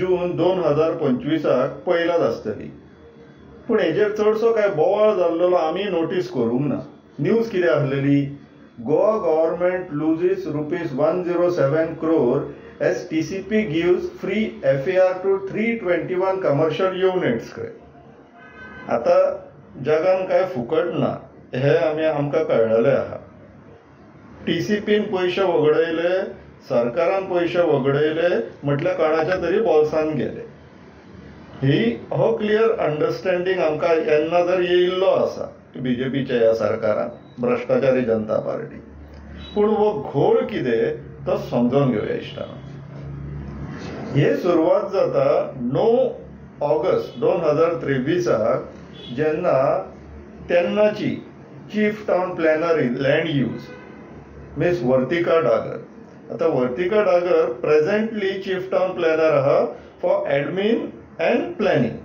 जून 2025 पयलाच आसतली. पूण हेजेर चडसो काय बोवाळ जाल्लो आमी नोटीस करूंक ना. न्यूज कितें आसलेली, Goa government loses rupees 107 crore as TCP gives free FAR to 321 commercial units. खंय आतां जगान काय फुकट ना हे आमी आमकां कळ्ळेलें आहा. टीसीपीन पयशे वगडयले, सरकारान पयशे वगडयले, म्हटल्यार कोणाच्या तरी बोल्सान गेले. ही हो क्लियर अंडरस्टँडींग आमकां येन्ना जर येयल्लो आसा बीजेपीच्या ह्या सरकारान, भ्रश्टाचारी जनता पार्टी. पूण हो घोळ कितें तो समजून घेवया इश्टांनो. हे सुरवात जाता 9 ऑगस्ट 2023 जेन्ना तेन्नाची chief town planner in land use miss Vartika Dagar. आतां Vartika Dagar presently chief town planner आहा फॉर एडमीन अँड प्लॅनिंग.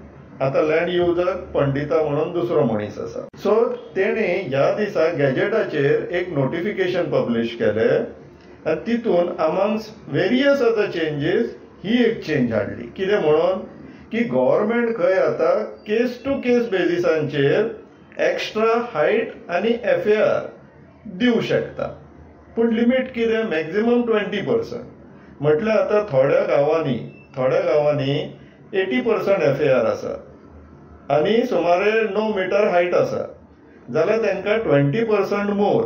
आतां लँड युजाक पंडिता म्हणून दुसरो मनीस आसा. सो तेणे ह्या दिसा गॅजेटाचेर एक नोटिफिकेशन पब्लिश केलें आनी तितून अमंग्स वेरियस अदर चेंजीस ही एक चेंज हाडली. कितें म्हणून की गव्हर्मेंट खंय आतां केस टू केस बेजिसांचेर एक्स्ट्रा हायट आनी एफएआर दिवं शकता. पूण लिमीट कितें, मॅक्झिमम 20%. म्हटल्यार आतां थोड्या गांवांनी 80% एफएआर आसा आनी सुमारे 9 मिटर हायट आसा, जाल्यार तांकां 20% मोर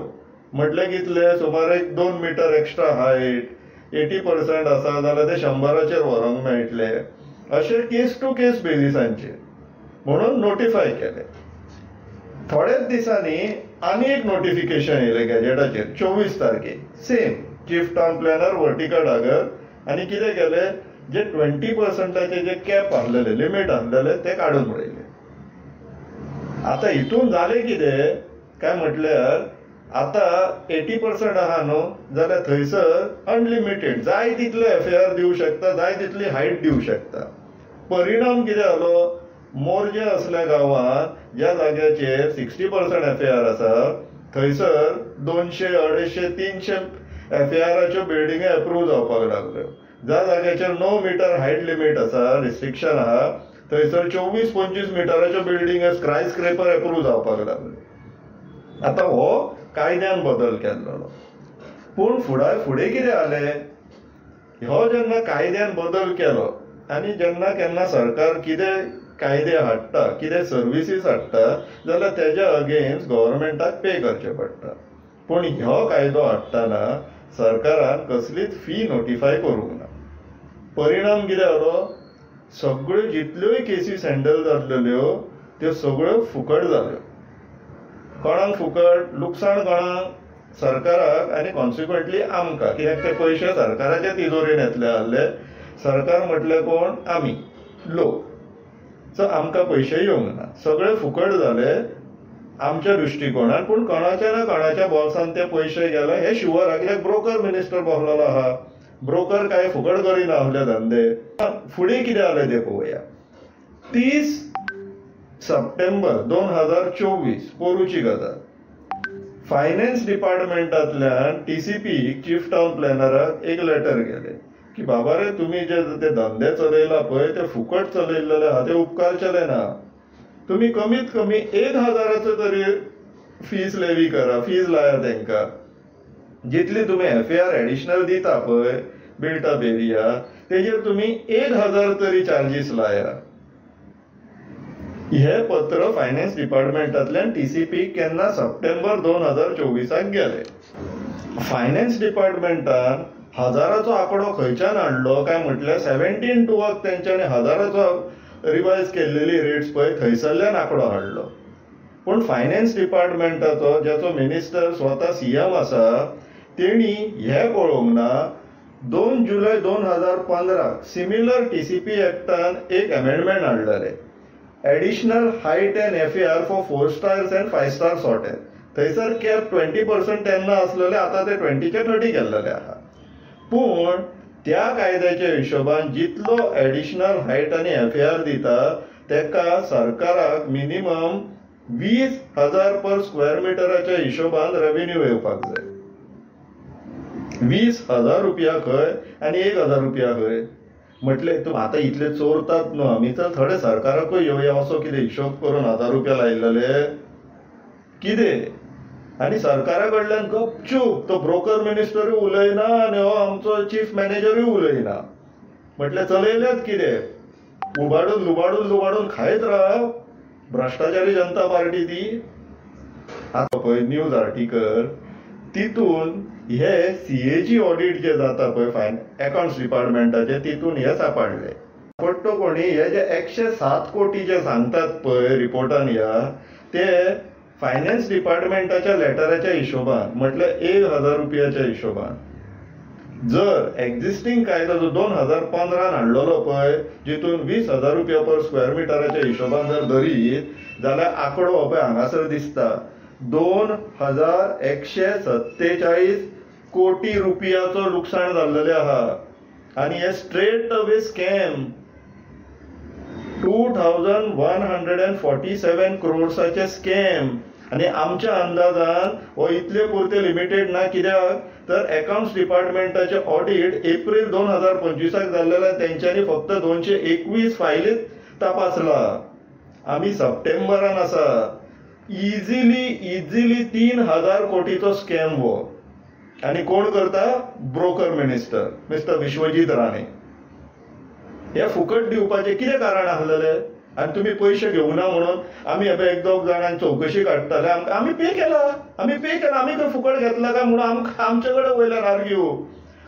म्हटल्यार कितले, सुमारे 2 मिटर एक्स्ट्रा हायट, 80% आसा जाल्यार ते 100 व्हरोंक मेळटले. अशें केस टू केस बेजिसांचेर म्हणून नोटिफाय केलें. थोड्याच दिसांनी आनी एक नोटिफिकेशन येयलें गॅजेटाचेर 24 तारखेक, same chief town planner Vartika Dagar. आनी कितें केलें, जे 20%चे जे कॅप आसलेले, लिमीट आसलेले ते काडून उडयले. आतां हितून जालें कितें काय म्हटल्यार आतां 80% आहा न्हू, जाल्यार थंयसर अनलिमिटेड जाय तितले एफएआर दिवं शकता, जाय तितली हायट दिवं शकता. परिणाम कितें जालो, मोरजे असल्या गांवांत ज्या जाग्याचेर 60% एफएआर आसा थंयसर 200, 250, 300 एफएआराच्यो बिल्डिंगी एप्रूव जावपाक लागल्यो. ज्या जाग्याचेर 9 मिटर हायट लिमीट आसा, रिस्ट्रिक्शन आहा, थंयसर 24-25 मिटराच्यो बिल्डिंग स्काय स्क्रेपर एप्रूव जावपाक लागल्यो. आतां हो कायद्यान बदल केल्लो. पूण फुडें कितें जालें, हो जेन्ना कायद्यान बदल केलो आनी जेन्ना केन्ना सरकार कितें कायदे हाडटा, कितें सर्विसीस हाडटा, जाल्यार तेज्या अगेन्स्ट गव्हर्मेंटाक पे करचें पडटा. पूण हो कायदो हाडटना सरकारान कसलीच फी नोटिफाय करूंक ना. परिणाम कितें जालो, सगळ्यो जितल्योय केसीस हँडल जाल्ल्यो त्यो सगळ्यो फुकट जाल्यो. कोणाक फुकट, लुकसाण कोणाक, सरकाराक आनी कॉन्सिक्वंटली आमकां. कित्याक ते पयशे सरकाराच्या तिजोरेन येतले आहले. सरकार म्हटल्यार कोण, आमी लोक. सो आमकां पयशे येवंक ना, सगळे फुकट जाले आमच्या दृश्टिकोणान. पूण कोणाच्या ना कोणाच्या बोल्सान ते पयशे गेले हे शुवर आहा. कित्याक ब्रोकर मिनिस्टर बसलेलो आहा, ब्रोकर काय फुकट करिना आहले धंदे. फुडें कितें जालें तें पळोवया. 30 सप्टेंबर 2024 पोरूची गजाल, फायनान्स डिपार्टमेंटांतल्यान टीसीपी चीफ टावन प्लॅनराक एक लेटर गेलें की बाबा रे, तुमी जे ते धंदे चलयला पळय ते फुकट चलयल्ले आहा, ते उपकारचेले ना. तुमी कमीत कमी 1000 तरी फीज लेवी करा, फीज लाया तांकां. जितली तुमी एफएआर एडिशनल दिता पळय बिल्ट अप एरिया, तेजेर तुमी 1000 तरी चार्जीस लाया. हे पत्र फायनान्स डिपार्टमेंटांतल्यान टीसीपी केन्ना सप्टेंबर 2024 गेले. फायनान्स डिपार्टमेंटान 1000चो आंकडो खंयच्यान हाडलो काय म्हटल्यार 17-2 तेंच्यांनी 1000चो रिवायज केल्लेली रेट्स पळय थंयसरल्यान आंकडो हाडलो. पूण फायनान्स डिपार्टमेंटाचो ज्याचो मिनिस्टर स्वता सीएम आसा तेणी हे पळोवंक ना. 2 जुलय 2015 सिमिलर टीसीपी एक्टान एक अमेंडमेंट हाडलेलें, additional height and FAR for 4 stars and 5 stars hotel. थंयसर कॅप 20% तेन्ना आसलेले, आतां ते 20चे 30 केल्लेले आहा. पूण त्या कायद्याच्या हिशोबान जितलो एडिशनल हायट आनी एफएआर दिता तेका सरकाराक मिनिमम 20,000 पर स्क्वेअर मिटराच्या हिशोबान रेवेन्यू येवपाक जाय. 20,000 रुपया खंय आनी 1,000 रुपया खंय. म्हटलें तूं आतां इतले चोरतात न्हू आमी, चल थोडे सरकाराकूय येवया असो कितें हिशोब करून 1000 रुपया लायलेले कितें. आनी सरकारा कडल्यान गपचूप तो ब्रोकर मिनिस्टरूय उलयना आनी हो आमचो चीफ मॅनेजरूय उलयना. म्हटलें चलयल्यात कितें, उबाडून लुबाडून लुबाडून खायत राव. भ्रश्टाचारी जनता पार्टी ती. आतां पळय न्यूज आर्टिकल तितून हे सीएजी ऑडिट जे जाता पळय फायन अकाउंट्स डिपार्टमेंटाचे तितून हे सापडले. पट्टो कोणी हे जे 107 कोटी जे सांगतात पळय रिपोर्टान ह्या, ते फायनान्स डिपार्टमेंटाच्या लेटराच्या हिशोबान, म्हटल्यार 1000 रुपयाच्या हिशोबान. जर एक्झिस्टींग कायदो जो 2015 हाडलेलो पळय जितून 20,000 रुपया पर स्क्वेअर मिटराच्या हिशोबान जर धरीत जाल्यार आंकडो पळय हांगासर दिसता 2147 कोटी रुपयाचो लुकसाण जाल्लेलें आहा. आनी हे स्ट्रेट अवे स्कॅम 2147 क्रोर्साचे स्कॅम. आनी आमच्या अंदाजान हो इतले पुरते लिमिटेड ना, कित्याक तर अकाउंट्स डिपार्टमेंटाचे ऑडिट एप्रील 2025 जाल्लेले, तेंच्यांनी फक्त 221 फायलीत तपासला. आमी सप्टेंबरान आसा. इझिली इझिली 3000 कोटीचो स्कॅम हो. आनी कोण करता? Broker minister mister Vishwajit Rane. हे फुकट दिवपाचें कितें कारण आसलेलें? आनी तुमी पयशे घेवना म्हणून आमी हे एक दोग जाणांक चवकशी काडटाले. आमी पे केला, आमी पे केला, आमी खंय फुकट घेतला काय म्हणून आमकां आमचे कडेन वयल्यान आर्ग्यू.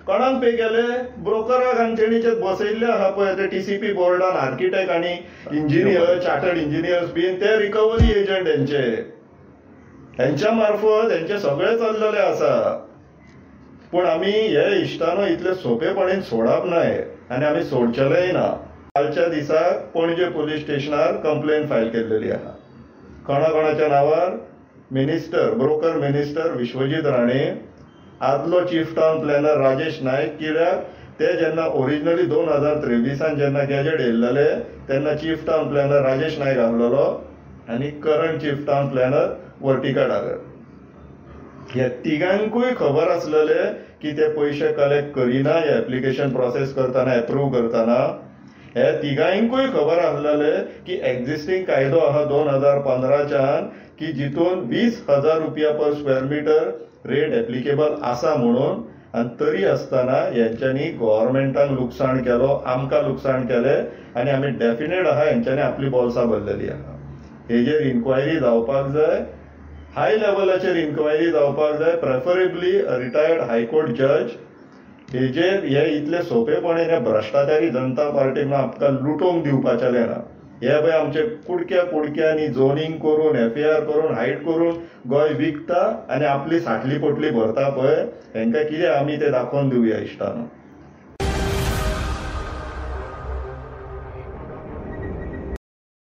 कोणाक पे केले? ब्रोकराक. आनी तेणी जे बसयल्ले आहा पळय ते टीसीपी बोर्डान आर्किटेक्ट आनी इंजिनियर, चार्टर्ड इंजिनियर्स बीन, ते रिकवरी एजंट हेंचे, हेंच्या मार्फत हेंचे सगळे चल्लेले आसा. पूण आमी हे इश्टानो इतले सोंपेपणीन सोडप ना हे, आनी आमी सोडचेलेय ना. कालच्या दिसाक पणजे पोलीस स्टेशनार कंप्लेन फायल केल्लेली आहा. कोणा कोणाच्या नांवार? Minister, broker minister Vishwajit Rane, आदलो chief town planner Rajesh Naik. कित्याक ते जेन्ना ओरिजिनली 2023 जेन्ना गॅजेट येयल्लेले तेन्ना chief town planner Rajesh Naik आहलेलो आनी current chief town planner Vartika Dagar. ह्या तिगांकूय खबर आसलेले की ते पयशे कलेक्ट करिना, हे एप्लिकेशन प्रोसेस करतना, एप्रूव करतना. हे तिगांकूय खबर आसलेले की एक्झिस्टींग कायदो आहा 2015च्यान की जितून 20,000 रुपया per square metre rate applicable आसा म्हणून. आनी तरी आसतना हेंच्यांनी गव्हर्मेंटाक लुकसाण केलो, आमकां लुकसाण केलें आनी आमी डेफिनेट आहा हेंच्यांनी आपली बोल्सां भरलेली आहा. हेजेर इन्क्वायरी जावपाक जाय, हाय लेवलाचेर इन्क्वायरी जावपाक जाय, प्रेफरेबली रिटायर्ड हायकोर्ट जज. हेजेर हे इतले सोंपेपणान हे भ्रश्टाचारी जनता पार्टीक आमकां लुटोवंक दिवपाचेलें ना. हे पळय आमचे कुडक्या कुडक्यांनी झोनींग करून, एफआयआर करून, हायड करून गोंय विकता आनी आपली साठली पोटली भरता पळय. हेंकां कितें आमी तें दाखोवन दिवया इश्टानो.